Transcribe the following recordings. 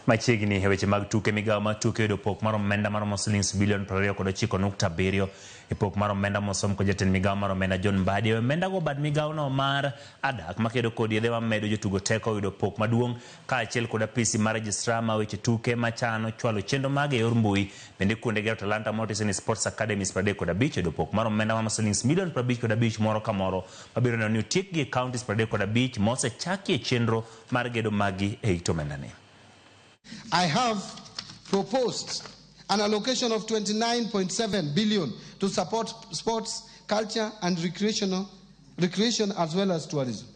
Machiegni e weche mag tuke, migawo mar tuke yudo pok mar omenda maromo silings bilion 29.7 e pok mar omenda mosom kod jatend migawo mar omenda John Mbadi. E omenda go bad migawo no mar adak makedo kod yedhe mamedo jotugo teko oyudo pok maduong' kaachiel kod apisi mar registrar ma weche tuke machano chwalo chenro mage e yor mbui. Bende kuonde gero talanta motisi ni Sports Academies 35 oyudo pok mar omenda maromo silings milion 55 moro ka moro mabiro neno ni otiekgi e counties 35 mosechakie chenro mar gedo maggi e it omenda ni. I have proposed an allocation of 29.7 billion to support sports, culture, and recreation as well as tourism.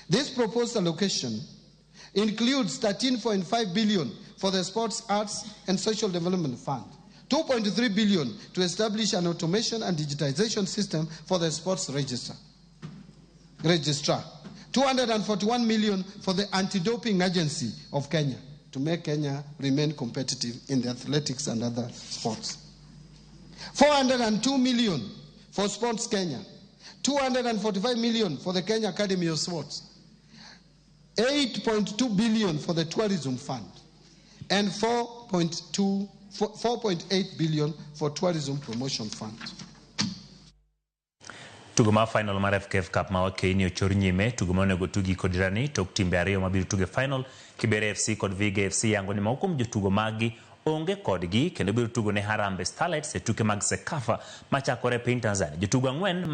This proposed allocation includes 13.5 billion for the Sports, Arts, and Social Development Fund, 2.3 billion to establish an automation and digitization system for the sports registrar, 241 million for the Anti-Doping Agency of Kenya to make Kenya remain competitive in the athletics and other sports, 402 million for Sports Kenya, 245 million for the Kenya Academy of Sports, 8.2 billion for the Tourism Fund, and 4.8 billion for Tourism Promotion Fund. Tugo mar final mar FKF Cup ma Wakeini ochor nyime. Tugo ma onego tugi kod Irani tok timbe ariyo mabiro tugo e final, Kibera FC kod Vihiga FC, yango ni moko kuom jotugo maggi onge kodgi kendo biro tugo ne Harambee Starlets e tuke mag CECAFA machakore e piny Tanzania. Jotugo ang'wen.